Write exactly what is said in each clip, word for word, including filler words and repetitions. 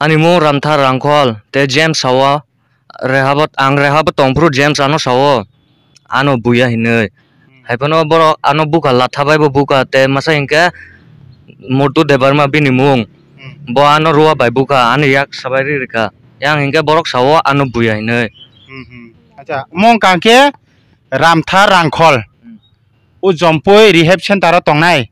Ani mung Ramthar Rangkhol, tei James sao, rehabo, ang rehabo tongphuru James ano sao, ano buya hinwi. Hmm. Haiphano borok ano bukha latha bai bo bukha, tei masa hinkhe Motu Debbarma bini mung. Hmm. Bo ano rua bai bukha, ani yak sabai ri rikha. Yang hinkhe borok sao ano buya hinwi. Hmm, hmm. Acha, mung kangkhe Ramthar Rangkhol. Hmm. O Jompui Rehab Center o tongnai.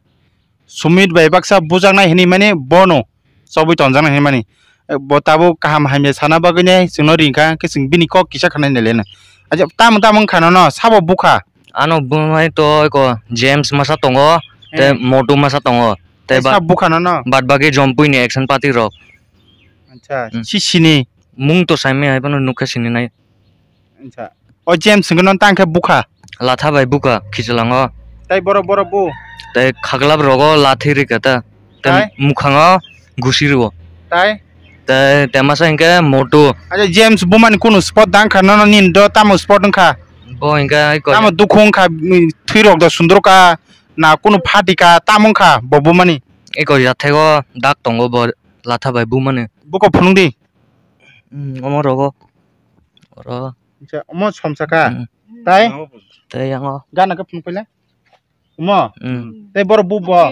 Sumit bai baksa bujaknai hinwi mani bono chobwi tonjaknai hinwi mani. Eh, bo tabuk kaham hamya sana bagwi nai chwngno ringkha, khe chwng bini kok kisa khanai nai lena. Aja, tamo tamo wngkha nono, sabo bukha? Ano bumai to eko James masa tongo, tei Hmm. Motu masa tongo, tei Tei ba-, sabo bukha nono? Bad bagi Jompui ni action party rok. Acha, Hmm. si sini? Mung to saimai hai bono nukha sini nai. Acha. O James hwnkhe nono tang khe bukha? Latha bai bukha, khichilango. Tai borok, borok bu? Tai khaklap rogo lathi rikha ta. Tai Tai? Mukhango gusi rwo. Tai? Tai, tai masa hinkhe Motu. Acha, James bumani kunu spot dang kha nono nini do tamo spot wngkha? Bo hinkhe ai ko- Tamo dukhu wngkha, mm, thwi rok do sundro ka, na kunu phati ka, tamo wngkha bo bumani? Eko yathego dak tongo bo latha bai bumani. Buko phunuk di. Hmm, omo rogo. Oro. Acha, omo somsa kha. Hmm. Tai? Tai yango. Gana khe phunuk phaile. Omo. Hmm. Tai borok bu bo.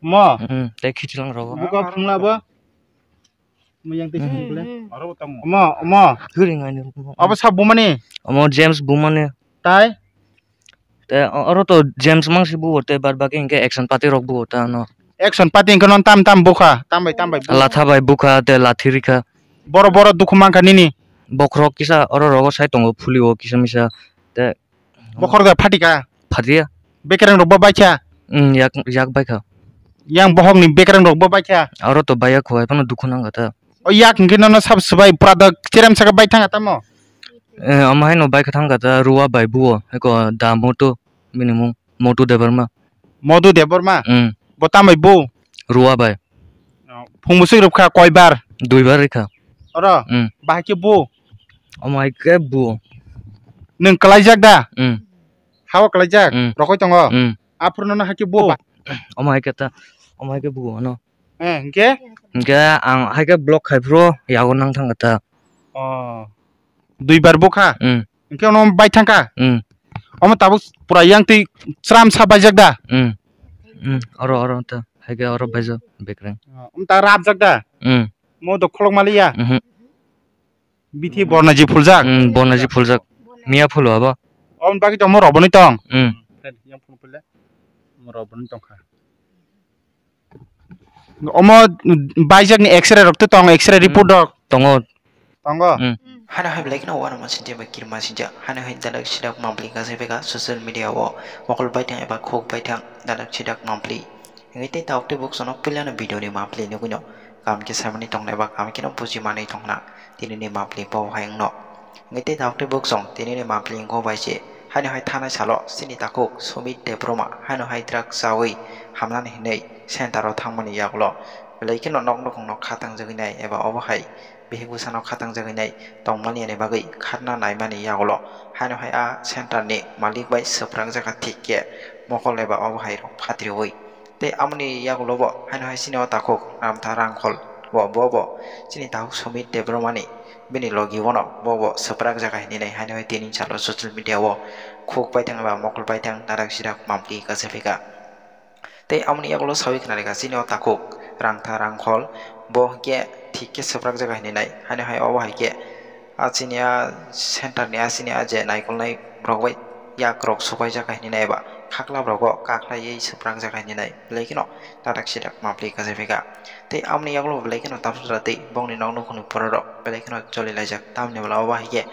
Omo. Hmm, tai khichilang rogo. Buko phunukla bo. Omo yang tai Hmm. phunuk phaile. Omo, omo. Huri ngani. Abo sa bumani? Omo James bumani. Tai? Te o-, oro to James mangsi buo, te bad baki hinkhe action party rok buo ta ano. Action party hinkhe non tam tam bukha, tam bai tam bai bukha. Latha bai bukha, te lathi rikha. Boro boro dukhu mankha nini. Bokhorok kisa oro rogo sai tongo phulio kisa misa. Te Bokhorok da phatika? Phatia. Bekereng rok bo baikha? Hmm, yak, yak baikha. Yang bohok ni bekereng rok bo baikha? Oro to baiya khwai phano dukhu nangkha ta. O yak hinkhe nono sab swbai pura da cherem saka bai thangkha tamo? Eh, omo haino bai kha thangkha ta, Rua bai buo, eko da Motu, bini mung, Motu Debbarma. Motu Debbarma? Hmm. Bo tambai bu? Rua bai. Phung bwswk rwkha koi bar? Dui bar rwkha. Oro? Hmm. Bahai khe bu? Omo hai khe buo. Nwng kwlaijak da? Hmm. Hao kwlaijak? Hmm. Rokoi tongo? Hmm. Aphuru nono hai khe bu? Omo hai khe ta, omo hai khe buo ano. Eh, hingke? Hingke ang hai khe block khai phuru yago nang thang kha ta. Oh. Dui bar bukha? Hmm. Hingke ono bai thang kha? Hmm. Omo tabuk pura yang twi chwram sa baijak da? Hmm. Hmm. Oro, oro ta. Hai khe oro baijak bekreng. Oh, omo ta rapjak da? Hmm. Mo do kholok maliya? Mhm. Bithi bornaji phuljak? Hmm, bornaji phuljak. Miya phulo abo. Omo bagwi tongmo roboni tong? Hmm. Yang phone phulle. Mo roboni tongkha. Omo baijak ni X-ray rok to tong, X-ray report rok? Tongo. Tongo? Hmm. Hano hai belai kheno uanama sinti bai kirima sinjak. Hano hai dalak sidak mambli gasai bega social media o mokol baithang eba khuk baithang dalak sidak mambli. Hingke tei tabuk tei buk sono puilano video ni mambli nugui no. Kaham khe saimani tongnai ba kaham kheno bujimanwi tongna tini ni mambli bo hai wngno. Hingke tei tabuk tei buk song tini ni mambli wngkho bai se. Haino hai thanai salo chini takhuk Sumit Debbarma haino hai drug chawi hamnani hinwi center o thangmani yagulo belai kheno nok nukhung no kha tangjagwi nai eba obo hai bihik bwsano kha tangjagwi nai tongmani yani bagwi kharna naimani yagulo haino hai a center ni malik bai swprak jakha thik khe mokol eba obo hai rok phatriwi. Tei amoni yagulo bo haino hai chini o takhuk Ramtha Rangkhol bo, bo, bo chini takhuk Sumit Debbarmani bini logi bono bo, bo swprak jakha hinwi nai haino hai tini salo social media o khuk paithang eba mokol paithang narak sirak mambli kachaphika. Tei amoni yagulo sawi khna rikha chini o takhuk Rangtha Rangkhol bo hinkhe thik khe swprak jakha hinwi nai haino hai obo hai khe a chini a center ni a chini a je naikolnai rok bai yak rok supai jakha hinwi nai eba khaklap rogo kakhlaiwi swprak jakha hinwi nai belai kheno narak sirak mambli kachaphika. Tei amoni yagulo belai kheno tamsajra tei bongni nok nukhungni borok rok belai kheno cholilaijak tamni bwla obo hai khe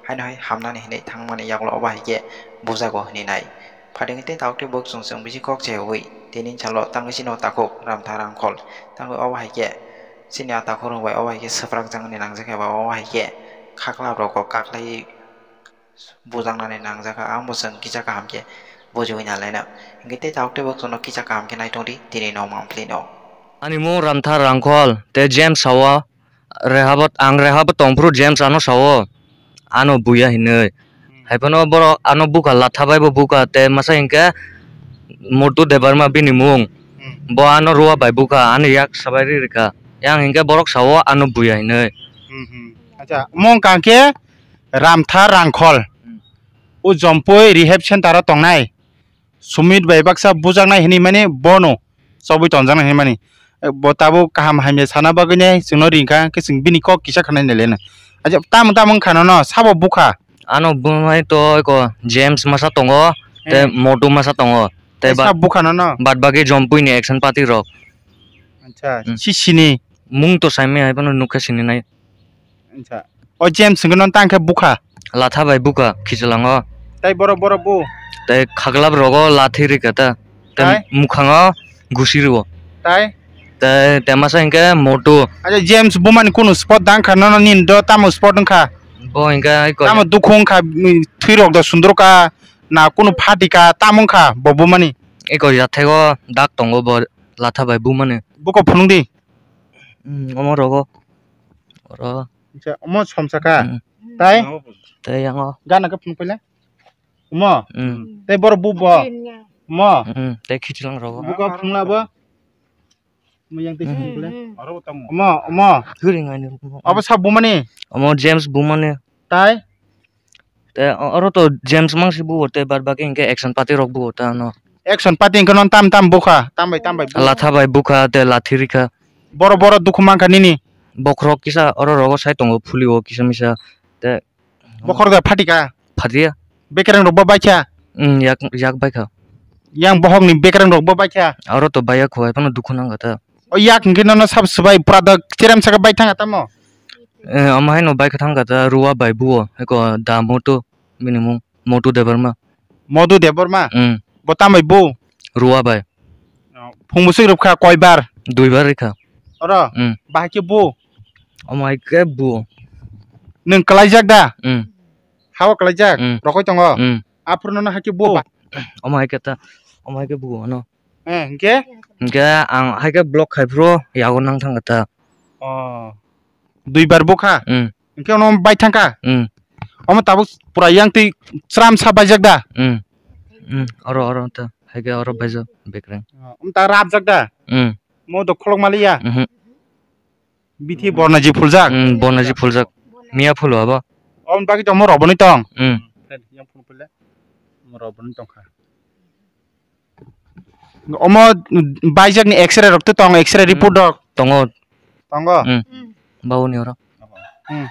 haino hai hamnani hinwi thangmani yagulo obo hai khe bujago hinwi nai. Phaidi tei tabuk tei bwswk chwng bisi kok chewi tini salo tangwi chini o takhuk Ramtha Rangkhol tangwi obo hai khe chini a takhuk rok bai obo hai khe swprak jaknani nangjak eba obo hai khe khaklap rok kok kaklaiwi bujaknani nangjak ang bo chwng kisa kaham khe bujiwi nalaina. Hingke tei tabuk tei bwswk no kisa kaham khe naitung di tini no mambli no. Ani mung Ramtha Rangkhol tei James sao. Rehabo, ang rehabo tongphuru James ano sao, ano buya hinwi. Hmm. Haiphano borok ano bukha latha bai bo bukha, tei masa hinkhe Motu Debbarma bini mung. Hmm. Bo ano rua bai bukha, ani yak sabai ri rikha. Yang hinkhe borok sao ano buya hinwi. Hmm, hmm. Acha, omo wngkha khe Ramtha Rangkhol. Hmm. O Jompui rehab center o tongnai. Sumit bai baksa bujaknai hinwi mani bono chobwi tonjaknai hinwi mani. Bo tabuk kaham hamya sana bagwi nai chwngno ringkha, khe chwng bini kok kisa khwnai nai lena. Acha, tamo tamo wngkha nono, sabo bukha? Ano bumai to eko James masa tongo, tei Hmm. Motu masa tongo, tei Tei ba-, sabo bukha nono? Bad bagi Jompui ni action party rok. Acha, Hmm. si sini? Mung to saimai hai phano nukha sini nai. Acha. O James hwnkhe nono tang khe bukha? Latha bai bukha, khichilango. Tei borok, borok bu? Tei khaklap rogo lathi rikha ta. Tei Tai? Mukhango gusi rwo. Tai? Tei, tei masa hinkhe Motu. Acha, James bumani kunu spot dang kha, nono nini do tamo spot wngkha? Bo hinkhe ai ko Tamo dukhu wngkha, mm, thwi rok do sundro ka, na kunu phati ka, tamo wngkha bo bumani? Eko yathego dak tongo bo latha bai bumani. Buko phunuk di. Hmm, omo rogo. Oro. Acha, omo somsa ka. Hmm. Tai? Tai yango. Gana ka phunuk paila? Omo? Hmm. Tai borok bu bo? Omo? Hmm, tai khichilang rogo. Buko phunukla bo? Omo yang tai Hmm. phunuk paila? Hmm. Omo, omo. Huri ngani. Abo sa bumani? Omo James bumani. Tai? Te o-, oro to James mangsi buo, te bad baki hinkhe action party rok buo ta ano. Action party hinkhe non tam tam bukha, tam bai tam bai bukha. Latha bai bukha, te lathi rikha. Boro boro dukhu mankha nini. Bokhorok kisa oro rogo sai tongo phulio kisa misa. Te Bokhorok da phatika? Phatiya. Bekereng rok bo baikha? Hmm, yak, yak baikha. Yang bohok ni bekereng rok bo baikha? Oro to baiya khwai phano dukhu nangkha ta. O yak hinkhe nono sab swbai pura da cherem saka bai thangkha tamo? Eh, omo haino bai kha thangkha ta Ruwa bai buo, eko da Motu, bini mung Motu Debbarma. Modu Debbarma? Hmm. Bo tambai bu? Ruwa bai. Phung bwswk rwkha koi bar? Dui bar rwkha. Oro? Hmm. Bahai khe bu? Omo hai khe bu. Nwng kwlaijak da? Hmm. Hao kwlaijak? Hmm. Rokoi tongo? Hmm. Aphuru nono hai khe bu? Omo hai khe ta, omo hai khe bu ano. Eh, hingke? Hingke ang hai khe block khai phuru yago nang thang kha ta. Oh. Dui bar bukha? Hmm. Hingke ono bai thang kha? Hmm. Omo tabuk pura yang twi chwram sa baijak da? Hmm. Hmm. Oro, oro ta. Hai khe oro baijak bekreng. Oh, omo ta rapjak da? Hmm. Mo do kholok maliya? Mhm. Bithi bornaji phuljak? Hmm, bornaji phuljak. Miya phulu abo. Omo bagwi tongmo roboni tong? Hmm. Yang phunu phulle. Mo roboni tong kha. Omo baijak ni X-ray rok to tong, X-ray report rok? Tongo. Tongo? Hmm. Bawo ni oro. Hmm.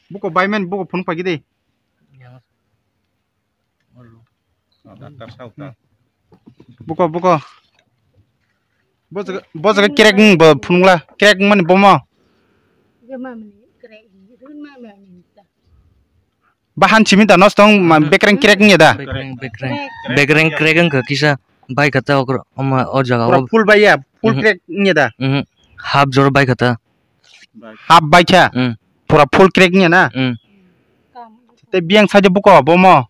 Buko baiman buko phone pagi de. Buko, buko. Bo jaga, bo jaga crack wng bo phunukla. Crack wngmani bomo. Bahan simi da nosto wng ma bekreng crack wngya da? Bekreng, bekreng. Bekreng crack wngkha kisa. Bai kha ta okro, omo o jaga o. Pura full bai ya, full crack wngya da? Mhm. Half jor bai kha ta. Half bai kha? Mm. Pura full crack wngya na? Mm. Tei biyang side buko, bomo?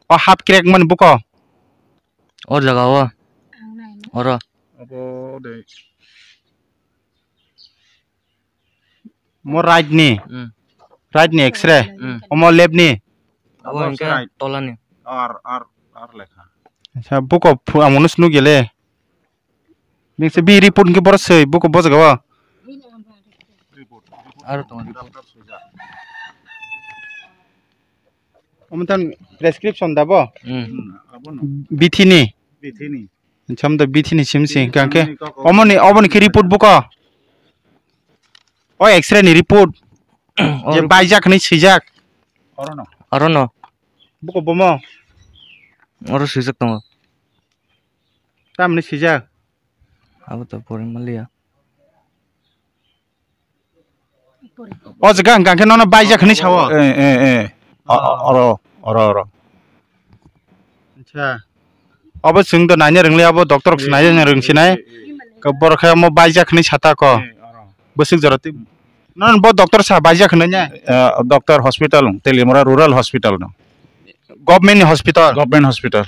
O half crack mani buko? O jaga o. Oro. Abo de. Mo right ni. Mm. Right ni X-ray. Mm. Omo left ni. Abo hingke right. Tola ni. Ar, ar, ar lekha. Sa buko phu-, ang munu sunu gele. Ningse bi report hingke boro soi, buko bo jaga o. Aro tongo report. Omo tan prescription da bo? Hmm. Bithi ni? Bithi ni. Cham da bithi ni sim si hingka hingke. Bithi ni kok. Omo ni, obo ni khe report buko? O X-ray ni report. O je report. Baijak hinui swijak. Oro no. Oro no. Buko bomo? Oro swijak tongo. Tamni swijak? Abo to pori maliya. O jaga hingka hingke nono baijak hinui sao? Eh, eh, eh. O, o, oro, oro, oro. Acha. Obo chwng do naina rwngli, abo doctor rok se naina rwngsinai. Borok khe omo baijak hinui sata ko. Bwswk jora twi. Nono bo doctor sa baijak hinui ne? Eh, doctor hospital, Teliamura Rural Hospital no. Government ni hospital? Government hospital.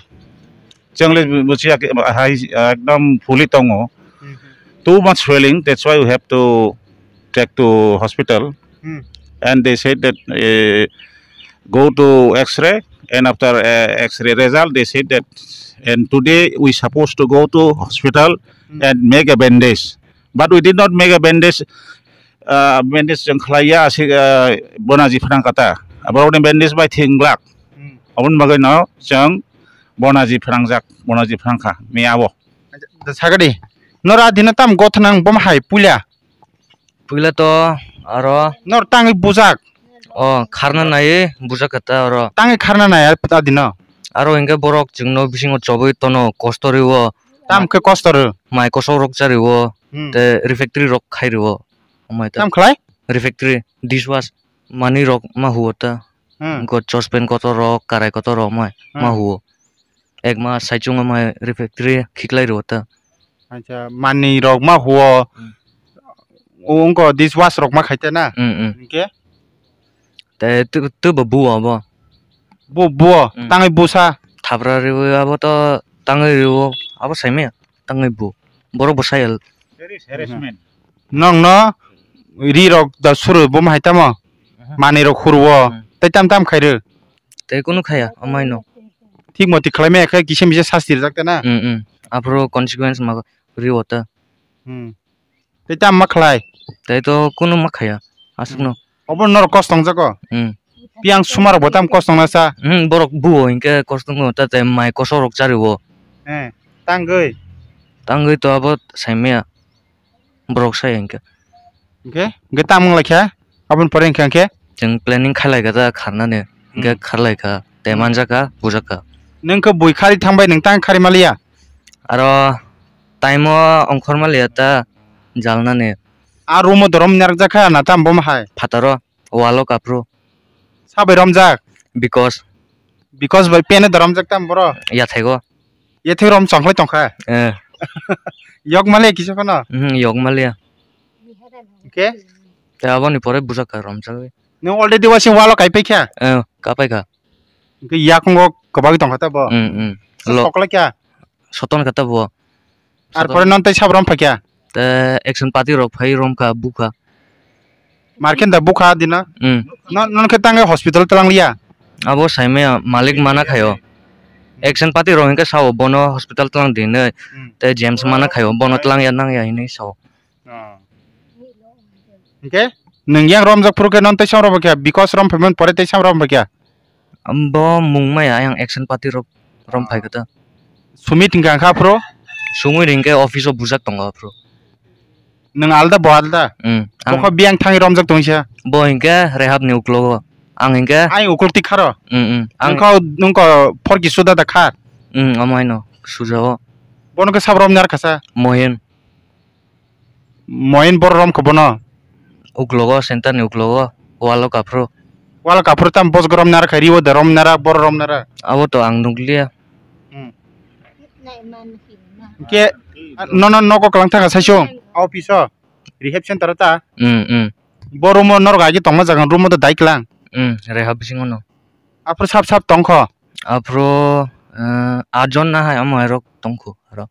Chwng le buchiya ke, hai, ekdom phuli tongo. Hmm. Too much swelling, that's why we have to take to hospital. Hmm. And they said that, eh, go to X-ray, And after uh, X-ray result, they said that, and today we supposed to go to hospital Hmm. and make a bandage, but we did not make a bandage. Uh, bandage jeng khlaiya asi uh, bonaji phrang kata. Aborok ni bandage bai thing glak. Hmm. Abon bagwi no jeng bonaji phrang jak, bonaji phrang kha. Me abo. Sagadi. Nora dina tam gothnang bom hai puila. Puila to aro nor tangwi bujak. O kharna nai bujak kata aro. Tangwi kharna nai ar pita dino. Aro hingke borok chwngno bisingo chobwi tono kosto riwo. Tam khe kosto ri. Mai kosok rok chariwo. Hmm. Te refectory rok khai riwo. Amai ta. Tam khlai? Refectory dishwash manwi rok ma huwo ta. Hmm. Go chospen kotor rok, karai kotor rok mai ma Hmm. huwo. Ek ma saichung mai refectory khiklai riwo ta. Acha, manwi rok ma huo. Hmm. O wngko dishwash rok ma khaite na. Hmm, hmm. Hingke? Te tu, tu bo buo bo. Bu, buo, Hmm. tangwi busa. Thapra riwi abo to tangwi riwo, abo saimaya, tangwi bu. Borok bo sayal. There is harassment. Nong no ri rok da suru bo ma hai tamo. Aha. Manwi rok huruo. Hmm. Tei tam tam khairo. Tei kunu khaya, amai no. Thik moti khlai maya khe kisa misa sasti rijak ta na. Hmm, hmm. Aphuru consequence ma riwo ta. Hmm. Tei tam ma khlai? Tei to kunu ma khaya. Aswkno. Hmm. Obo norok kos tong jako? Hmm. Piang suma rok bo tam kos tong na sa? Hmm, borok buo hinkhe kos tongo, ta tei mai kosok rok chariwo. Eh, tangwi? Tangwi to abo saimaya. Borok sai hinkhe. Hinkhe? Hinkhe tam wng lai kha? Aboni pore hinkhe, hinkhe? Chwng planning khai lai kha ta kharnani. Hinkhe Hmm. kharlai kha. Tei Hmm. manjak kha, bujak kha. Nwng khe bui khari thang bai nwng tang khari maliya? Aro time o ongkhor maliya ta jalnani. A room o dorom narwk jak kha na tam bom hai? Phataro, wall o kaphru. Sabai romjak? Because. Because bai pene dorom jak tam boro? Yathego. Yathego rom chongkhlai tongkha? Eh. Yok maliya kisa phano? Mhm, yok maliya. Hinkhe? Te aboni pore bujak kha romjagwi. Nwng already wasing wall o kaipai kha? Eh, kapai kha. Hinkhe yakungo kwbagwi tongkha ta bo? Mm, mm. Lo- Soklai kha? Soton kha ta bo. Ar pore non tei sab rom phaikha? Te action party rok phai rom kha, bukha. Marken da bukha dina? Mm. Non, non khe tangwi hospital tlang liya? Abo saimaya malik mana khayo. Action party rok hinkhe sao bono hospital tlang dinwi. Mm. Te James mana khayo bono tlang ya nang ya hinwi sao. Ah. Hinkhe nwng yang romjak phuru khe non tei sam rom kha, because rom phaimani pore tei sam rom kha. Bo mung maya ayang action party rok rom phai khe ta. Sumit hinkha kha phuru? Sumit hinkhe office o bujak tongo phuru. Nwng alda bo alda? Hmm. Bo kho biyang thangwi romjak tongsa? Bo hinkhe rehab ni uklogo. Ang hinkhe? Ang uklok tik kharo? Hmm, hmm. Ang nungkho, nungkho phorki suda da kha? Hmm, omo haino sujao. Bono khe sab romni ar khasa? Mohin. Moin bor rom khe bono? Uklogo, center ni uklogo, wall o kaphru. Wall o kaphru tam bos gorom nara khai riwo de rom nara, bor rom nara. Abo to ang nukliya. Hmm. Ke, nono nogo kwlang thanga saisung, office o, rehab center o ta. Hmm, hmm. Bo room o norok agi tongma jaga room o to dai kwlang. Hmm, rehab bisingo no. Aphuru sap sap tongkho? Aphuru, eh, atjon na hai omo hai rok tongkho aro.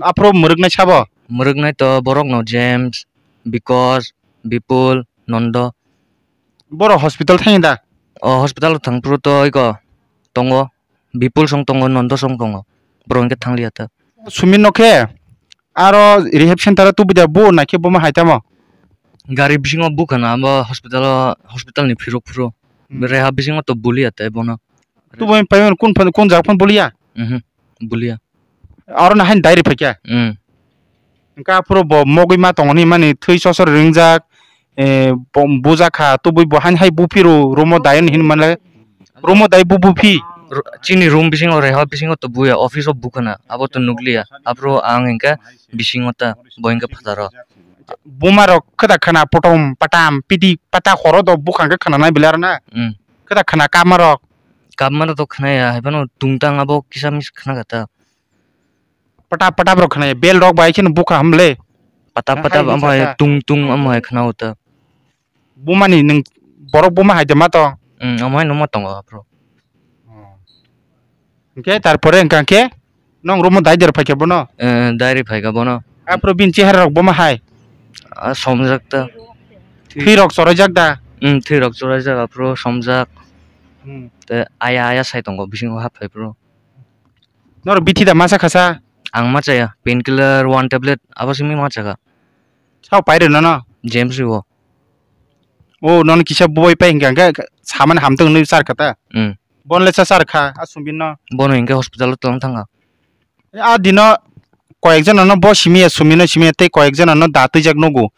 Aphuru mwrwknai sabo? Mwrwknai to borok no James, Bikos, Bipul, Nondo. Borok hospital thangya da? O hospital thangphuru to iko tongo, Bipul song tongo, Nondo song tongo. Borok hinkhe thangliya ta. Sumit no khe aro rehab center o tubui da bo naikhe bo ma hai tamo? Gari bisingo bukhana abo hospital o, hospital ni phirok phuru. Hmm. Rehab bisingo to buliya tei bono. Tubui paiman kun phan, kun jak phan buliya? Mhm. Buliya. Aro na hain dai ri phaikya? Hmm. Hingkhe aphuru bo mogwi ma tongo hinmani thwi sosor ringjak. Eh, bo-, bujakha, tubui bo haini hai buphiru, room o dai hinmale, room o dai bu buphi. Ru-, chini room bisingo, rehab bisingo to buya, office o bukhana, abo to nukliya. Aphuru ang hinkhe bisingo ta, bo hinkhe phataro. Buma rok khwda khwna, potom, patam, piti, pata horo do bukhang khe khwna nai bwle arona. Hmm. Khwda khwna kama rok. Kama rok to khwnaya, hai phano tungtang abo kisa mis khwna kha ta. Patap patap rok khwnai, bel rok bai kheno bukha hamle. Patap patap amo hai tung tung amo hai khwnao ta. Bumani nwng borok buma hai de ma tong? Hmm, amo hai no ma tongo aphuru. Oh. Hingke tarpore hingka khe nong room o dai der phaikhe bono? Eh, dai ri phaikha bono. Aphuru bini chehara rok buma hai? Ah, somjak ta. Thwi rok choraijak da? Hmm, thwi rok choraijak aphuru somjak. Hmm. Te aya aya sai tongo bisingo hap phai phuru. Norok bithi da masa khasa? Ang ma chaya, painkiller one tablet abo simi ma chaka. Sao pai rwna no? James riwo. O non kisa boi pai hingka hingka samani hamtwng nwi char kha ta. Hmm. Bon le cha char kha a sumbin no. Bono hingke hospital o tong thanga. A dino koyek jona no bo simi ya sumi no simi ya tei koyek jona no da twijak nugo.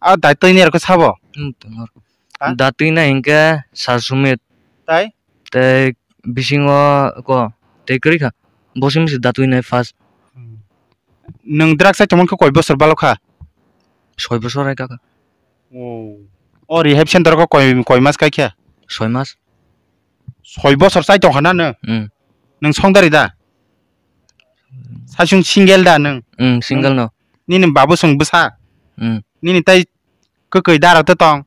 A da twi ni rok sabo. Hmm, tongo. Ha? Da twi na hingke sar sumit. Tai? Tei bisingo ko tei kwrwi kha. Bo simi se da twi nai first. Hmm. Nwng drugs sai tongmani khe koi bosor balo kha? Soi bosor hai kha. Oh. O rehab center ko koi, koi mas kai kha? Soi mas. Soi bosor chai tong kha na nwng? Hmm. Nwng songdari da? Saichung single da nwng? Hmm, single no. Nini babu song bwsa? Hmm. Nini tai kwkwi dara te tong?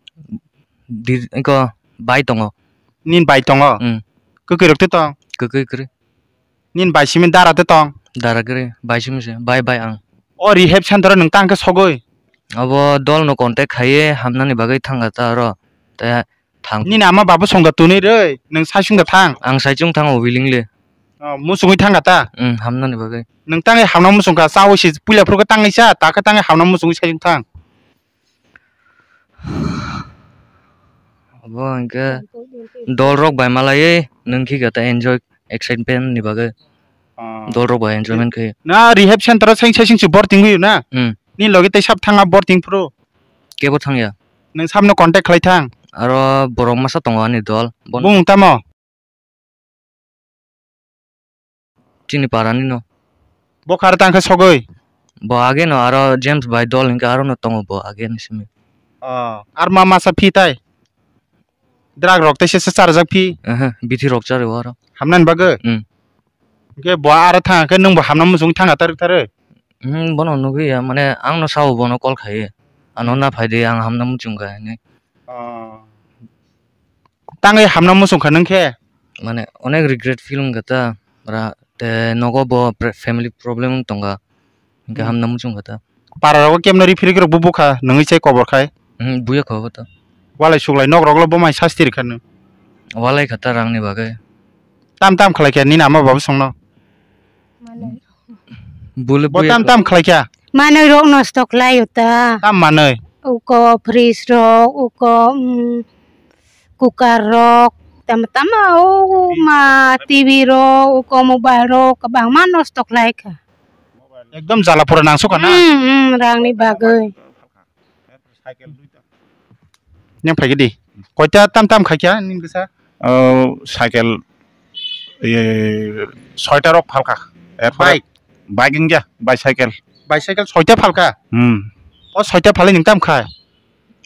Di, iko bai tongo. Nini bai tongo? Hmm. Kwkwi rok te tong? Kwkwi kwrwi. Nini bai simi dara te tong? Dara kwrwi, bai simi se, bai bai ang. O rehab center o nwng tang khe sogwi? Abo dol no contact khaiwi hamnani bagwi thangkha ta aro. Te thang. Nini ama babu songda tunui rwi, nwng sai sungda thang? Ang sai chung thango willingly. Oh, muchungwi thangkha ta? Hmm, hamnani bagwi. Nwng tangwi hamna muchungkha, chawi se puila phuru khe tangwi cha, ta khe tangwi hamna muchungwi sai chung thang. Abo hingke dol rok bai malai nwng khe ta enjoy excitement ni bagwi. Ah. Dol rok bai enjoyment khe. Na rehab center o seng sesing si bor tingwi na? Hmm. Ni logi tei sab thanga bor ting phuru. Kebo thangya. Nwng sabno contact khlai thang. Aro borok masa tongo ani dol. Bon- Bung tamo? Chini parani no. Bo kar tang khe sogwi? Bo age no aro James bai dol hinkhe aro no tongo bo age ni simi. Oh, ar ma masa phi tai? Drug rok tei se se charjak phi? Aha, bithi rok chari aro. Hamnani bagwi? Hmm. Hinkhe bo aro thang khe nwng bo hamna muchung thang atar thare? Hmm, bono nugwi ya, mane ang no sao bono call khai. Ano na phai de ang hamna muchung kha hinwi. Oh. Tangwi hamna muchung kha nwng khe? Mane onek regret feel wngkha ta, ra, te nogo bo pre-, family problem wng tongkha, hinkhe Hmm. hamna muchung kha ta. Para rogo kemno ri phiri rok bo bukha, nwngwi chai kobor khai? Hmm, buya kha bo ta. Walai suklai nok rok lo bo mai sasti rikha nw? Walai kha ta rang ni bagwi. Tam tam khlai kha nini ama babu songno? Bole Bo buya tam kha. Tam khlai kha? Manwi rok nosto khlai o ta. Tam manwi? Uko fridge rok, uko, mm, cooker rok, tama tama o ma T V rok, uko mobile rok, kwbangma nosto khlai kha. Ekdom jala pura nangso kha na? Hmm, hmm, rangni bagwi. Neng phai di. Koita tam tam khai kha nini bwsa? Oh, cycle, eh, soita rok phalkha. Erpore bike? Bike wngya, bicycle. Bicycle soita phalkha? Hmm. O soita phalwi nung tam khai?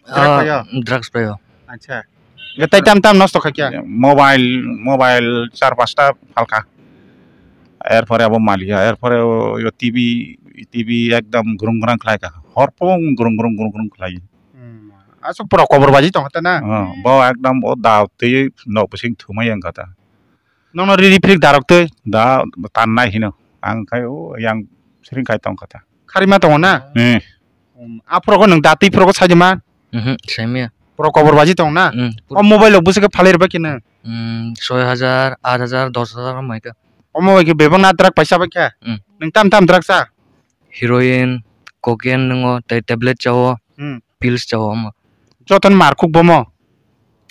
Drugs paio? Drugs paio. Acha. Tei tam tam nosto khai kha? Mobile, mobile char pasta phalkha. Erpore abo malia, erpore o, o T V, T V ekdom grung grang khlai kha. Horpung grung grung grung grung khlai. Hmm. Aswk pura kobor baji tong kha na? Oh, bo ekdom o da twi nok bising thumai wng kha ta. Nono riri phirik darok twi? Da tan nai hino. Ang khai o yang siring khai tong kha ta. Kharima tongo na? Eh. Hmm. Aphuru ko nwng da twi phuru ko sai di ma? Mhm, saimya. Pura kobor baji tong na? Hmm. O mobile rok bwswk khe phalwi rwbai khe nwng? Hmm, soi hajar, aat hajar, dos hajar wng mai kha. Omo bai khe bebak na drug paisa bai kha? Hmm. Nwng tam tam drug cha? Heroin, cocaine nwngo, tei tablet chao. Hmm. Pills chao omo. Jotono markhuk bomo?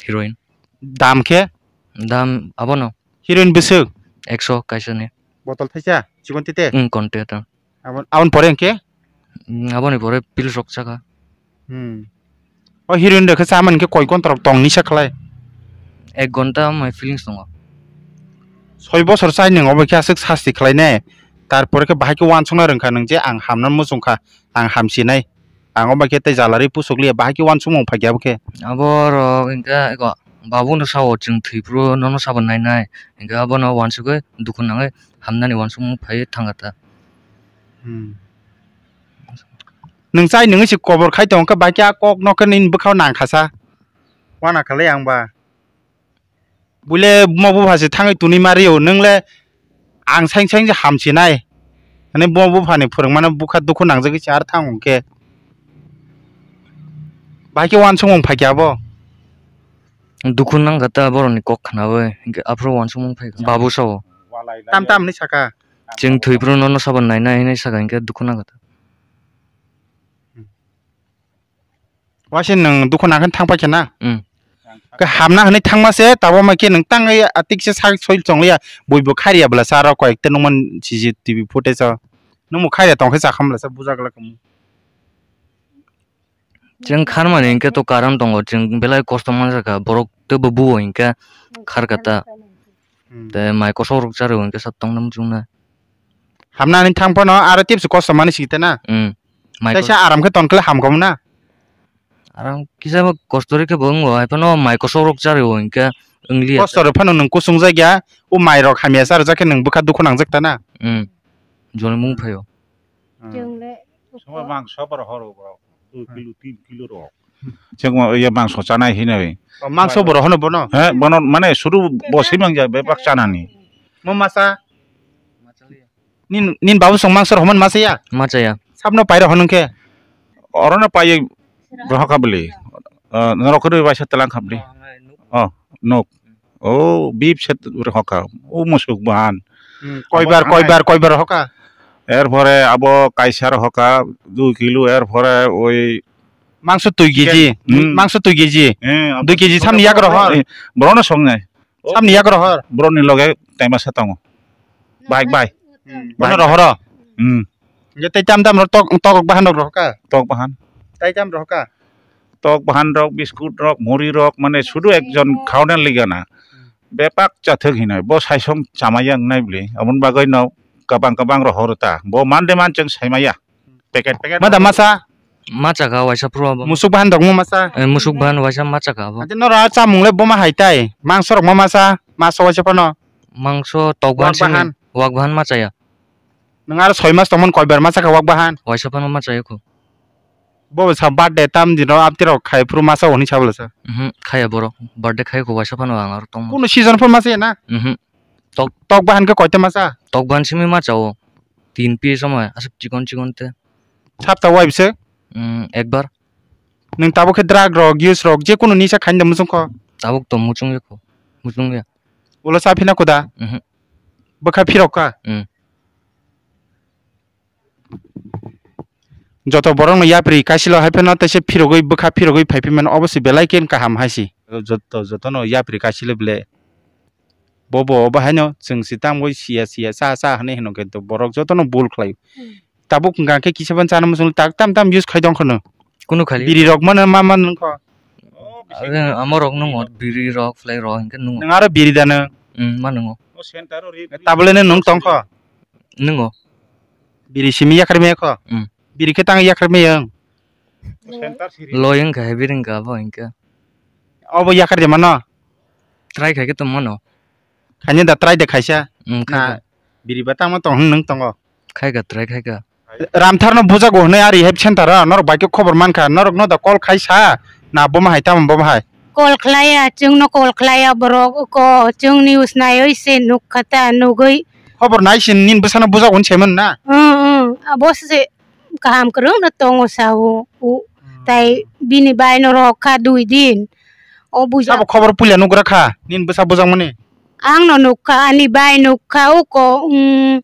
Heroin. Dam khe? Dam abono? Heroin bwswk? Ekso kaisa ni. Botol thaisa? Chikon tete? Hmm, konte ta. Abon, abon pore hwnkhe? Hmm, aboni pore pills rok chakha. Hmm. O heroin rok khe chamani khe koi gonta rok tong nisa khlai? Ek gonta my feelings tongo. Soi bosor chai nwng obo khe aswk sasti khlai ne? Tarpore khe bahai khe uansukna rwngkha nwng je ang hamna muchungkha, ang hamsinai. Ang obo khe tei jalari pusuk liya, bahai khe uansukmung phaikha abo khe. Abo rok hwnkhe eko babu no sao chwng thwi phuru nono sabo nainai. Hwnkhe abono uansugwi dukhu nangwi hamnani uansukmung phaiwi thangkha ta. Hmm. Nwng chai nwngwi se kobor khai tong khe, bahai khe a kok no khe nini bwkhao nang kha sa. Wana khalai ang ba. Buile buma bupha se thangwi tunui ma rio, nwng le ang saing saing se hamsinai. Ani buma bupha ni phwrwngmano bwkha dukhu nangjagwi se ar thang hwn khe. Bahai khe uansukmung phai khe abo. Dukhu nang kha ta borokni kok khnawi, hinkhe aphuru uansukmung phai kha. Babu sao. Tam tam hinwi sakha. Chwng thwi phuru nono saban nainai hinwi sakha, hinkhe dukhu nang kha ta. Waisa nwng dukhu nang khe thang paikha na? Hmm. Khe hamna hinwi thangma se, tabuk ma khe nwng tangwi atik se sak soi chongliya, buibo kharya bwla sa aro koyekta nukman C C T V footage o. Nwngbo kharya tong khe chakha bwla sa buja glak. Chwng kharmani hinkhe to karon tongo, chwng belai kosto manjakha, borok teibo buo hinkhe kharkha ta. Hmm. Tei mai kosok rok charwi hinkhe sat tongna muchungnai. Hamnani thang phano aro tepsi kosto mani sikte na? Hmm. Mai kos- Teisa aram khe tonkle hamkhamu na? Aram kisa bo kosto rikhe bo wngo, hai phano mai kosok rok charwi hinkhe wngliya. Kosto rok phano nwng kusung jakya, o mai rok hamya charwjak khe nwng bwkha dukhu nangjak ta na? Hmm. Joni mung phaio. Hmm. Chwng le Sabo mangso borok horo borok, dui kilo, tin kilo rok. Chwng ma, iya mangso chanai hinwi. O, mangso borok hono bono? He, bono mane suru bo simang ya bebak chanani. Mo masa? Nin, nin babu song mangso rok homan masa ya? Masa ya. Sabno pairo honong khe? Orono paiye rohaka beli. Eh, norok khe waisa telang khabli. Oh, nuk. Oh, bip set hoka. Oh, musuk bahan. Hmm, koibar, abo koibar, koibar hoka? Erpore abo kaisar hoka, dui kilo, erpore oi mangso dui kg, hmm. Mangso dui kg. Eh, abo dui kg samni yak rohor. Eh, borokno songnai. Samni yak rohor. Borokni loge taima sa tongo. Bai, bai. Hmm. Bono rohoro. Hmm. Ye tei tam tam ro tok, tok bahan rok rohoka? Tok bahan. Tai tam rohoka? Tok bahan rok, biskut rok, muri rok, mane sudu ekjon khauna ligana. Bepak chathwk hinai, bo saisong chamaya wngnai bli. Aboni bagwi no kabang kabang rohoro ta. Bo man de man chwng saimaya. Packet, packet. Mada masa? Macha kha waisa phuru abo. Musuk bahan dok mo masa? Eh, musuk bahan waisa macha kha abo. Ate nora chamung le boma hai tai. Mangso rok mo masa? Maso waisa phano. Mangso tok bahan simi. Wak bahan. Wak bahan macha ya. Nwng aro soi mas tongmani koibar masa kha wak bahan? Waisa phano macha ya kho. Bo sa birthday tam dino abti rok khai phuru masa hwnwi sa bwlasa. Mhm, khaya borok. Birthday khai kho waisa phano ang aro tong. Kuno season phuru masa ya na? Mhm. Tok. Tok bahan khe koita masa? Tok bahan simi macha o. Tin piece somoi aswk chikon chikon te. Sapta wai bwswk? Mm, ekbar. Nwng tabuk khe drug rok, use rok, je kunu nisa khaina da muchung kho? Tabuk to muchung ya kho. Muchung ya. Ulo cha phina kuda? Mhm. Bwkha phirok kha? Mm. Joto borok no yapri kaisilo hai phano teisa phirogwi bwkha phirogwi phai phi mano, obo se belai khe kaham hai se. Joto, joto no yapri kaisilo bele. Bo bo obo haino chwng se tamo siya siya cha cha hinwi hino khe borok joto no bul khlai. Hmm. Tabuk hwnkha khe kisa phano chana muchung tak tam tam use khai tong khwno. Kunu khali. Biri rok mano ma man nung kho. Amo rok nungo, biri rok, fly rok, hinkhe nungo. Nwng aro biri da nung? Hmm, ma nungo. Tabole ne nung tong kho? Nungo. Biri simi yakhar me kho? Hmm. Biri khe tang yakhar me yang? Lo yang kha, biri wngkha abo hinkhe. Obo yakhar de mano? Try khai khe tong mano. Khaini da try de khaisa? Hmm, khai kha. Biri ba tamo tong hwn nung tongo? Khai kha, try khai kha. Ramthar no bujago hwnwi a rehab center o norok bai khe khobor man kha, norok no da call khai sa na bo ma hai tamo bo ma hai? Call khlai ya, chwng no call khlai ya borok ko, chwng news naiwi se nuk kha ta, nugwi. Khobor nai sin nin bwsa no bujago hwn se man na? Hmm, hmm, abo se kaham kwrwng no tongo sa o, o, hmm. Tai bini bai no rok kha dui din. O buja. Sabo khobor puila nugra kha, nin bwsa bujak mani? Ang no nuk kha, ani bai nuk kha, o ko, hmm.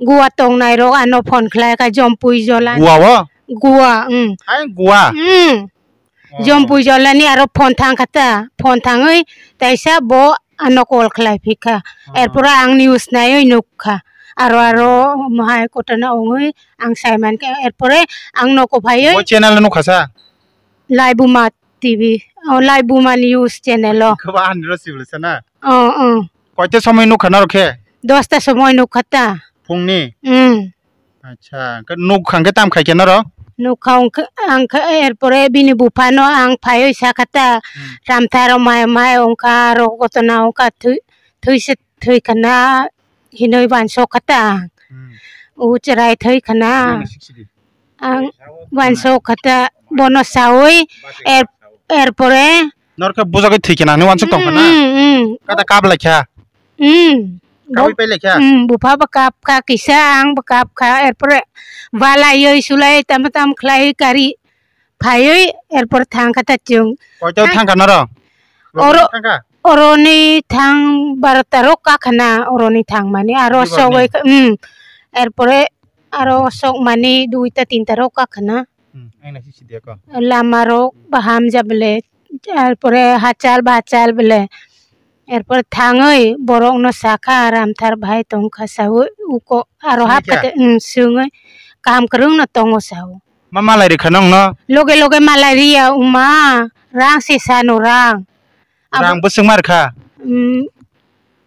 Gua tongnai rok ano phone khlai kha, Jompui Jola. Gua o? Gua, mm. Hai gua? Mm. Oh. Jompui Jola ni aro phone thang kha ta, phone thangwi taisa bo ano call khlai phi kha. Oh. Erpore ang news naiwi nuk kha. Aro aro mohai kotona ongwi ang sai man kha. Erpore ang noko phaiwi. Bo channel nuk kha sa? Laibuma T V. Oh, Laibuma News channel o. Khe ba ani ro sibli sa na? Oh, oh. Koita somoi nuk kha norok khe? Dosta somoi nuk kha ta. Phungni? Mm. Acha, khe nuk khang khe tam khai khe norok? Nuk khang khe, ang khe, erpore bini buphano ang phaiwi sa kha ta, hmm. Ramtharo mai, mai wngkha, rok gotona wngkha, thwi, thwi se thwi khana hinwi wansok kha ta ang. Hmm. U chwrai thwi khana. Nang sik sidi. Ang wansok kha ta bono sawi, er, erpore. Norok khe bujagwi thwi khana hinwi wansok tong khana? Hmm, hmm, hmm. Kata kap lai kha? Hmm. Kawi pai lai kha? Hmm, bupha bo kap kha kisa, ang bo kap kha, erpore balaiwi sulai tam tam khlaiwi kari phaiwi erpore thang kha ta chwng. Koito thang kha norok? Oro, thangkha? Oroni thang barota rok kakhana, oroni thang mani aro Dibar ni? Sogwi kha, um, erpore aro sok mani duita tinta rok kakhana. Hmm, ang nasi sidi ako. Lama rok baham jabele, erpore hachal bachal bele, erpore thangwi borok no sakha, Ramthar bhai tongkha sao, uko aro hap Singkha? Kate, um, sungwi kaham kwrwng no tongo sao. Ma malai rikha nongno? Loge loge malai riya uma, rang se sano rang. Abo Rang bwswk ma rikha? Mm,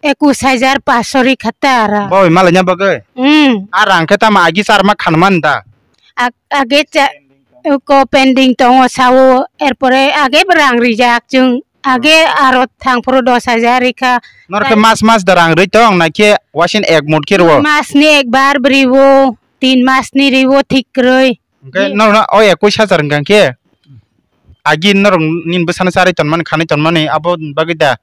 ekus hajar paso rikha ta rang. Boi malai nya bagwi? Mm. A rang khe tamo agi charma khanman da? Ag-, age cha-, ko pending tongo sao, erpore age bo rang rijak chwng, age aro thangphuru dos hajar rikha. Nor khe Tai- mas mas da rang rwi tong, na khe wasin ek mut khe rwo? Mas ni ekbar bri wo, tin mas ni ri wo thik kwrwi. Hwnkhe Ni- norokno o ekus hajar hwnkha khe agi norok nini bwsano charwi tonmani, khanwi tonmani abo bagwi da?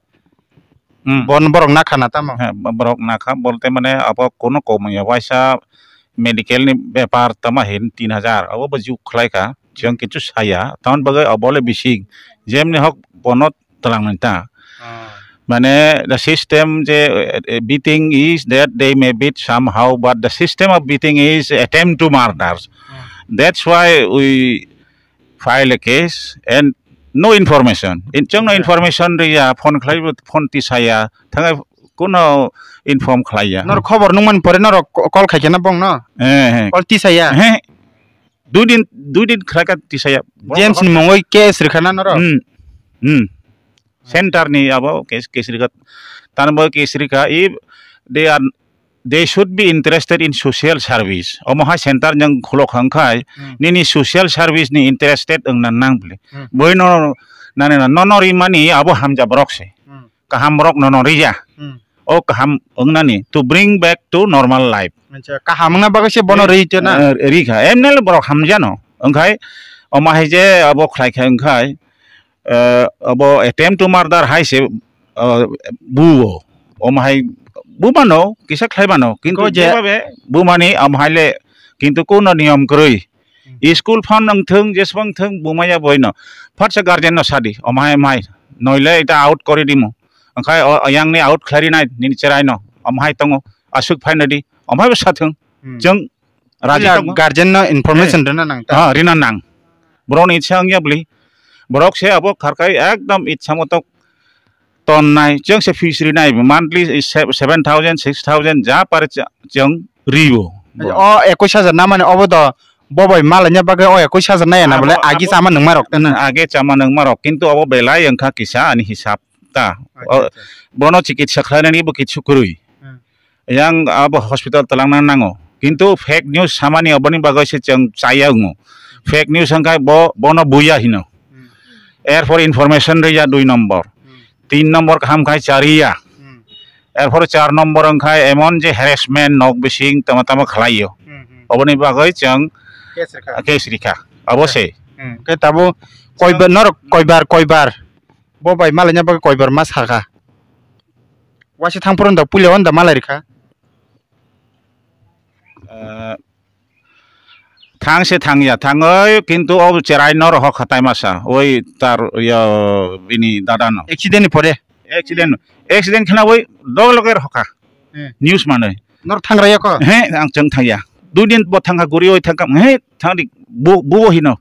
Hmm. Bon borok nakha na tamo? He, bo-, borok nakha bolte mane abo kono komya waisa medical ni bepar tamo hin tin hajar abo bo juk khlai kha. Chwng kichu saya, tamoni bagwi abo le bising. Jemni hok bono twlang nang ta. Ah. Mane the system je, eh, eh, beating is that they may beat somehow, but the system of beating is attempt to murders. Ah. That's why we file a case and no information. In, chwng no Acha. Information riya, phone khlai bo, phone tisaya, thangai kuno inform khlaiya. Nor khobor nungmani pore norok ko-, call khai khe na bong no? Eh, eh. Call tisaya? Eh. Dui din, dui din khlai kha tisaya. James ni mungwi case rikha na norok? Hmm. Hmm. Center ni abo case, case rikha. Tan bo case rikha, if they are, they should be interested in social service. Omo hai center jang khulok hang khai, Hmm. nini social service ni interested wng na nang bli. Hmm. Boi no, nani no, no, no rimani abo hamja borok se. Hmm. Kaham borok no, no rija. Hmm. O kaham wng nani to bring back to normal life. Acha, kaham wngna bagwi se bono Eh, ri tena? Eh, ri kha. Emne le borok hamja no. Wng khai, omo hai je abo khlai khai wng khai, eh, abo attempt to murder hai se, eh, buo. Omo hai bumano, kisa khlai mano. Kintu Ko je jebabe bumani omo hai le, kintu kuno niyom kwrwi. Hmm. School phan nang thung, jeswng thung, bumaya boino. Phatsa guardian no sadi, omo hai mai. Noile ita out kori dimu. Wng khai o, yang ni out khlai ri nai, nini cherai no. Omo hai tongo, aswk phai nadi. Omo hai bo sa thung. Hmm. Chwng raji Acha, tongo. Guardian no information Eh. Rina nang ta? Ah, rina nang. Borok ni itsa wngya bwli. Borok se abo kharkai ekdom itsa moto tonnai. Chwng se fees rinai. Monthly is se-, seven thousand, six thousand ja pare cha-, chwng ribo. O ekus hajar na mani obo do bo bai malanya bagwi o ekus hajar na ya na bole Abo, agi abo chama nungma rok tena. Age chama nungma rok. Kintu abo belai wngkha kisa ani hisab ta. Acha, O, acha. Bono chikitsa khlainani bo kichu kwrwi. Hmm. Yang abo hospital twlangna nango. Kintu fake news samani oboni bagwi se chwng chaya wngo. Fake news wngkha bo, bono buya hino. Hmm. Erpor information rwya dui nombor. Hmm. Tin nombor kaham khai chariya. Hmm. Erpor char nombor wngkha emon je harassment nok bising tama tama khlaiyo. Hmm, hmm. Oboni bagwi chwng Case rikha. Case rikha. Abo se. Hmm. Khe tabo koibar norok koibar, koibar. Bo bai malanya bagwi koibar ma sakha. Waisa thang phuru da puila o da malai rikha. Eh, thang se thangya, thangoi kintu o cherai no rohor kha tai masa, oi tar yo bini dada no. Accident ni pore? Accident, accident khna oi dog loge rohor kha. Hmm. News manoi. Nor thang raya ko? He, ang chwng thangya. Dui din bo thangkha guri oi thangkha, he, thang di, bu, bu hino,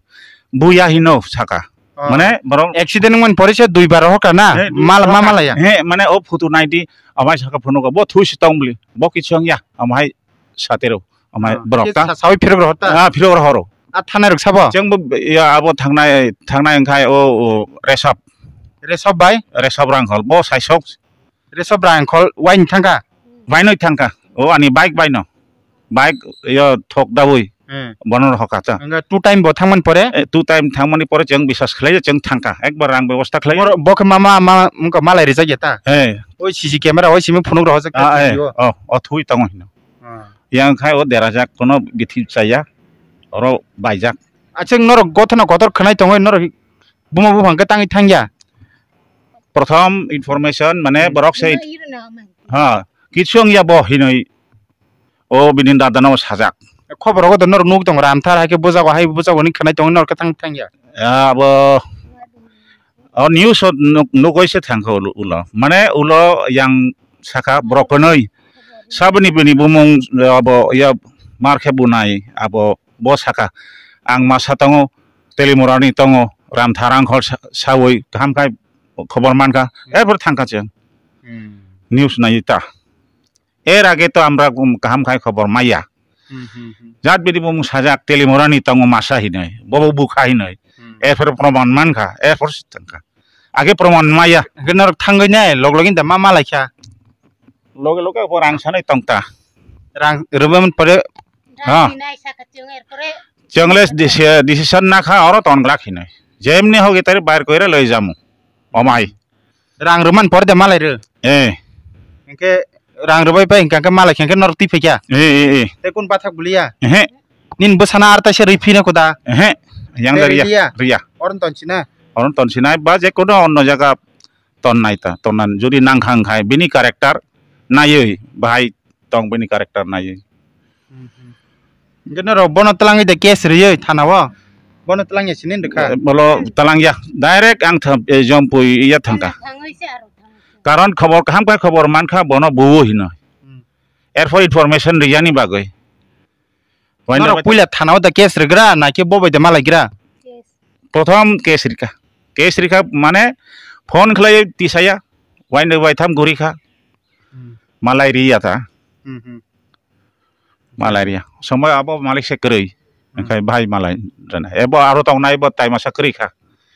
buya hino saka. Oh. Mane borok accident wngmani pore se dui bar hoka na? He, dui mal, bar ma hoka. Malaya. He, mane o photo naidi, amai saka phunukgo, bo thui si tong bli, bo kichwng ya, amai satero, amai Ah, borok ke ta. Sa-, sawi phirok rohor ta? Ah, phirok rohoro. Ah, thanai rok sabo? Chwng bo, ya, abo thangnai, thangnai wngkhai o, o, Resop. Resop bai? Resop Rangkhol, bo saisok. Resop Rangkhol, waini thangkha? Wainoi thangkha, o ani bike baino. Bike yo thok dawi. Hmm. Bono rohor kha ta. Hwnga two time bo thangmani pore? Eh, two time thangmani pore chwng biswas khlai, chwng thangkha. Ekbar rang bebosta khlai. Boro, bo khe ma, ma, ma, wngkha malai rijak ya ta? Eh. Oi C C camera, oi simi phunuk rohorjak ta Ah, eh. C C o. Oh, o thui tongo hino. Ah. Yang khai o derajak, kono bithi chaya, oro baijak. Achwng norok gothano kotor khwnai tongoi, norok buma buphang khe tangwi thangya? Prothom information, mane Hmm. borok se, ha, kichu wngya bo hinoi. O bini dada no sajak. Khobor rogo do norok nuk tong Ramthar hai khe bujago hai bujago ni khwnai tong norok khe thang thangya. Ya, abo O news o nuk-, nugwi se thangkha ulo, ulo. Mane ulo yang saka borok kwnwi. Saboni bini bumung, eh, abo ya mar khe bunai, abo bo saka. Ang masa tongo, Telimurani tongo, Ramtharang khol sa-, sawi kaham khai khobor mankha. Erpor thangkha chwng. Hmm. News nai ta. Er age to amra gum kaham khai khobor maya. Hmm, hmm, hmm. Jat bidi bumung sajak Telimurani tongo masa hinoi, bobo bukha hinoi. Hmm. Erpor proman mankha, erpor si thangkha. Age proman maya. Hwnkhe norok thangwi nai, log login da ma malaikha. Loge loge bo rang sanai tongta. Rang rwbaimani pore. Ha. Rang hinai sakha chwng erpore. Chwng le deci-, decision nakha oro tonglak hinoi. Jemni hogi tari bair koira loi jamu. Omai. Rang rwman pore de malai rw. Eh. Hwnkhe rang rwbai pai hwnkhe malai khe hwnkhe norok twi phaikha. Eh, eh, eh. Tei kun bathak buliya. Ehe. Nin bwsana artaisa rwi phina kuda. Ehe. Yang tei da riya. Riya. Riya. Oron tonsina. Oron tonsinai ba je kono onno jaga ton nai ta, ton nan jodi nang khang khai bini character naiwi bahai tong bini character naiwi. Hmm, hmm. Hwnkhe norok bono twlangwi de case rwwi thana o? Bono twlangya sini rwkha? Eh, bolo twlangya. Direct ang tham, eh, jompui iya thangkha. Thangwi se aro thangwi se. Karon khobor kaham khe khobor mankha bono buo hino. Hmm. Erpor information riyani bagwi. Wainda norok bai puila thana o da case rwgra na khe bo bai de malaigra? Case. Prothom case rikha. Case rikha mane phone khlai tisaya. Wainda bai tham gurikha. Hmm. Malai riya ta. Hmm, hmm. Malaria. Somoi abo malik se kwrwi. Hmm. Hwnkhe bahai malai rwna. Ebo aro tongnai bo tai masa kwrwi kha.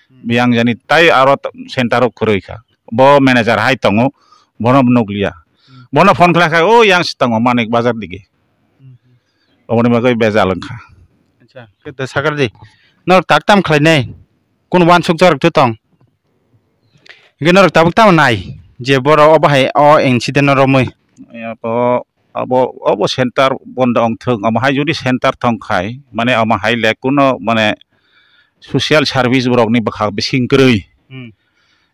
Hmm. Biyang jani tai aro t-, center o kwrwi kha. Bo manager hai tongo, bono nukliya. Hmm. Bono phone khlai kha, "O yang si tongo Manik Bazar dige." Hmm. Oboni bagwi bejal wngkha. Acha, khe da sakar di. Norok tak tam khlainai? Kun wansuk jorok twi tong? Hwnkhe norok tabuk tamo nai je borok obo hai o incident no romwi? Abo, abo, obo center bondo wngthung, omo hai jodi center thong khai, mane omo hai le kuno mane social service borokni bwkha bising kwrwi. Hmm.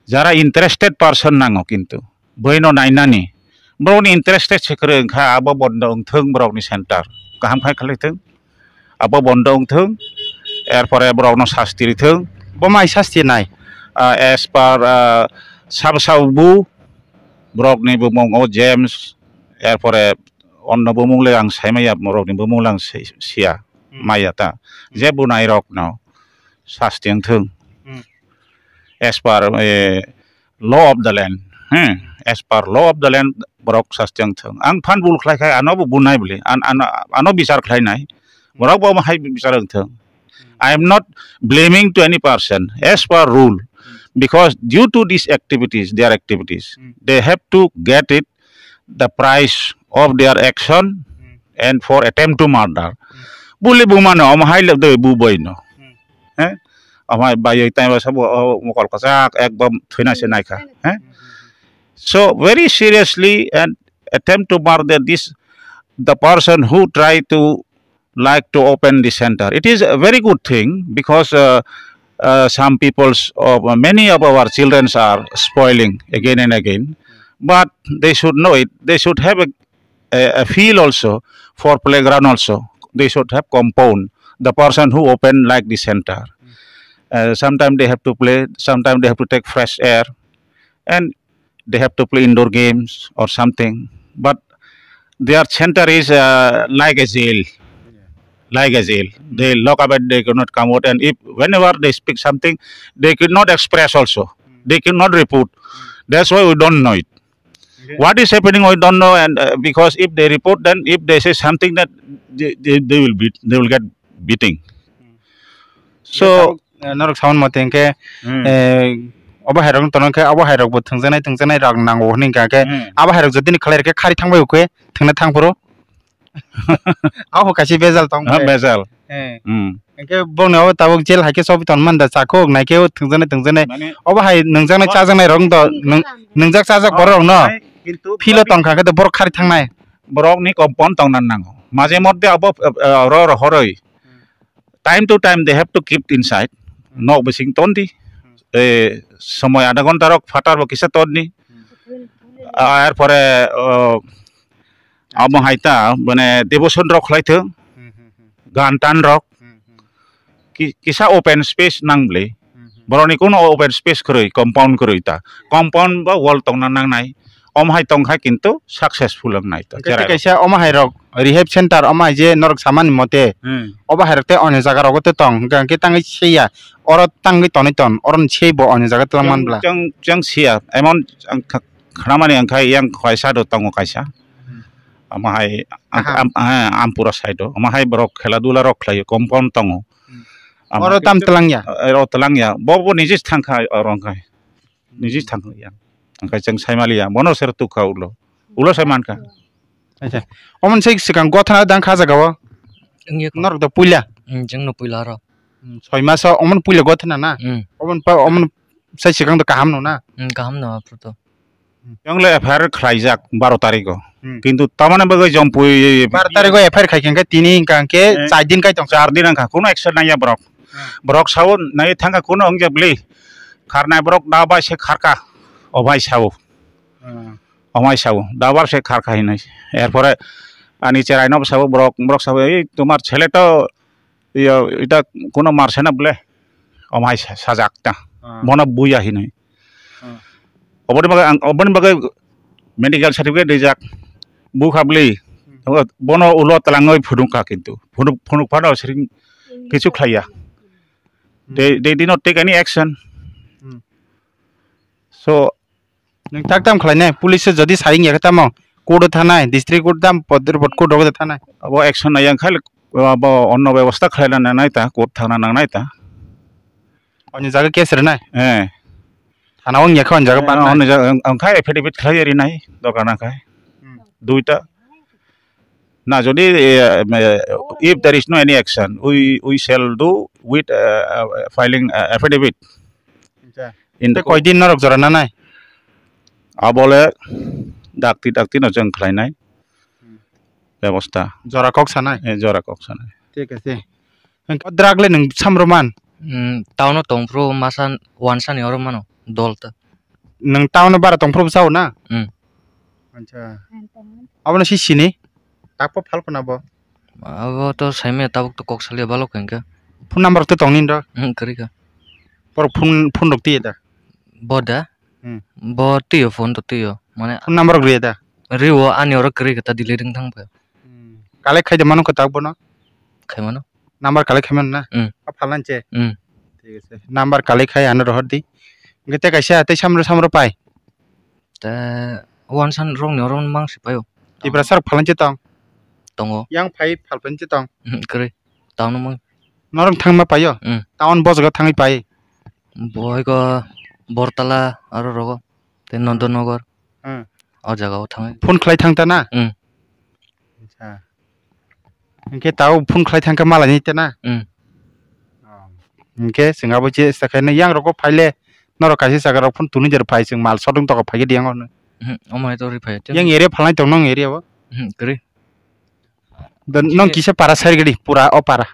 Jara interested person nango kintu, boino nainani, borokni interested se kwrwi wngkha, abo bondo wngthung borokni center, kaham khai khwlaithung. Abo bondo wngthung, erpore borokno sasti rithung. Bo mai sasti nai? Ah, as per, ah, sabo sabo bu, borokni bumung o James, erpore onno bumung le ang sai maya, borokni bumung le ang si-, siya, hmm, maya ta. Hmm. Je bunai rokno sasti wngthung. Hmm. As per, eh, law of the land, hmm, as per law of the land, borok sasti wngthung. Ang phan bul khlai khai, ano bo bunai bwle, an-, ano, ano bichar khlainai. Borok bo hai bichar wngthung. I am not blaming to any person as per rule, because due to these activities, their activities, they have to get it the price of their action and for attempt to murder. Buli bumano, omo hai le doi bu boino. Eh? Omo hai bayoi tai ba sabo, o, mokol kwchak ekdom thwina se naikha. Eh? So very seriously and attempt to murder this, the person who try to like to open the center. It is a very good thing because, uh, uh, some people's, uh, many of our childrens are spoiling again and again. But they should know it. They should have a, a, a field also for playground also. They should have compound. The person who open like the center. Uh, sometimes they have to play, sometimes they have to take fresh air. And they have to play indoor games or something. But their center is, uh, like a jail, like a jail. They lock up and they cannot come out. And if whenever they speak something, they could not express also. They cannot report. That's why we don't know it. What is happening, we don't know. And, uh, because if they report, then if they say something, that they, they, they will be, they will get beating. So, eh, norok saman mate hwnkhe, hmm, eh, obo hai rok tono khe, obo hai rok bo thwngjaknai, thwngjaknai rok nango hwnwi hwnkha khe, hmm, abo hai rok jotoni khlai rw khe khari thangbai o khe thwngna thang phuru. Abo kaisa bejal tong khe. Bejal. Eh. Hmm. Hwnkhe bongni obo tabuk jail hai khe chobi ton man da, chakhuk nai khe o thwngjaknai, thwngjaknai. Mane obo hai nwngjaknai, chajaknai rok do, nwng-, nwngjak chajak borok rok no. Philo tong kha khe do borok khari thangnai. Borok ni kompon tong nan nango. Maje moddhe abo, eh, eh, ro rohoroi. Time to time they have to keep inside. Hmm. Nok bising ton di. Hmm. Eh, somoi adha ghonta rok phatar bo kisa ton di. Hmm. Ah, er pore, oh, abo hai ta, mane devotion rok khlai thung. Hmm, hmm, hmm. Gan tan rok. Hmm, hmm. Ki-, kisa open space nang bwle. Hmm, hmm. Borokni kuno open space kwrwi, compound kwrwi ta. Compound ba wall tongna nangnai. Omo hai tongkha kintu successful wngnai ta. Hwnkhe tei kaisa omo hai rok rehab center omo hai je norok samani mote Hmm. obo hai rok tei onyo jaga rogo tei tong hwnkhe tangwi siya oro tangwi tonwi ton oro ni sei bo onyo jaga twlang man bla. Chang, chang siya emon ang kha-, khnamani ang khai yang kaisa do tongo kaisa. Hmm. Omo hai am-, Aha. am-, ha, Ampura side o. Omo hai borok khela dula rok khlaio compound tongo. Hmm. Omo Oro tam twlang ya? Oro twlang ya. Bo, bo nijis thangkha oro wngkha. Niji thang ya. Angkai chang sai mali ya. Bono ser tu ka ulo. Ulo sai man ka. Acha. Omo se sikang gothana dang kha jaga o. Wngya ko. Norok da puila. Hmm, jeng no puila ro. Hmm, soi maso omo puila gothana na. Hmm. Omo pa omo sai sikang da kaham no na. Hmm, kaham no apro to. Yang le F I R khlaijak baro tarikh o. Hmm. Kintu tamani bagwi jompui Baro tarikh o F I R khai khe tini hingka hingke Eh. char din kai tong. Char din angkha kuno action naiya borok. Hmm. Borok sao nai thangkha kuno wngya bli. Kharnai borok da bai se kharka. O bai sao. Hmm. O bai sao. Da bar se kharka hinai. Erpore ani cherai no sao borok, borok sao, "Ei, tomar chhele to, iyo, ita kuno marse na bole." O mai sa-, sajak ta. Hmm. Bono buya hinai. Hmm. Oboni bagwi ang, oboni bagwi medical certificate rijak. Bukha bli. Hmm. Bono ulo twlangwi phunukha kintu. Phunuk, phunuk phano siring kichu khlaiya. Hmm. They, they did not take any action. Hmm. So, Nwng tak tam khlainai, police se jodi saying ya khe tamo court o thanai, district court tam, pod-, pod court rogo thanai. Abo action nai yang khai, abo onno bebosta khlaina nangnai ta, court thangna nangnai ta. Oni jaga case rinai? Eh. Thana wng ya khe oni jaga Eh, banna? Oni jaga, ang, ang khai affidavit khlai rinai, dokan khai. Hmm. Duita. Na, jodi, eh, eh, if there is no any action, we, we shall do with, eh, eh, filing, eh, affidavit. Acha. In the Tei koi din norok jora nanai? Abole dakti dakti no chwng khlainai Hmm. bebosta. Jora kok sanai? Eh, jora kok sanai. Thik ase. Hwnkhe drug le nwng samro man? Hmm, town o tongphuru masa wansa ni oro mano dol ta. Nwng town o bara tongphuru bwsao na? Hmm. Acha. Abono si sini? Takpo phalpana bo? Abo to saimaya tabuk to kok salia balok hwnkhe. Phone number to tongni do? Hmm, kwrwi kha. Por phone, phone rok tiya da? Bo da? Hmm. Bo twiyo phone to twiyo. Mane Phone number rok riya da? Riwo ani oro kwrwi kha ta delete wng thang pha. Hmm. Collect khai de mano kwtak bono? Khai mano. Number collect khai mano na? Hmm. A phalan che? Hmm. Thik ase. Number collect khai ano rohor di. Hwnkhe tei kaisa tei samro samro pai? Te wansa rok ni oro mang se paio. Tiprasa rok phalan che tong? Tongo. Yang phai phalphan che tong? Hmm, kwrwi. Town o mang. Norok thangma paio? Hmm. Town bojgo thangwi pai? Bohai ko Bortala aro rogo. Tei Nondonogor. Hmm. O jaga o thangwi. Phone khlai thang ta na? Hmm. Acha. Hwnkhe tao phone khlai thang khe malai ni te na? Hmm. Oh. Hwnkhe chwng abo je sa khe yang rok o phai le norok kaisa jaga rok phone tuni jer phai chwng mal sodong toko phai khe di yang o no. Hmm, omo hai to ri phai te. Yang area phalai tong nong area o? Hmm, kwrwi. Da nong Chini kisa para sari gadi pura o para.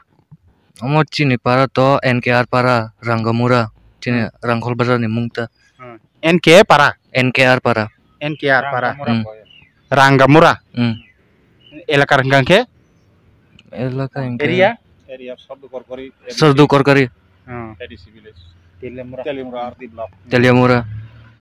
Omo chini para to N K R para, Rangamura, chini Hmm. Rangkhol bazar ni mungta. Hmm. N K para? N K R para. N K R para. Hmm. Rangamura. Hmm. Elaka hwnkha khe? Elaka hwnkha Area? Area Sardu Korkori. Sardu Korkori. Hmm. A D C village. Teliamura. Teliamura R D block. Teliamura.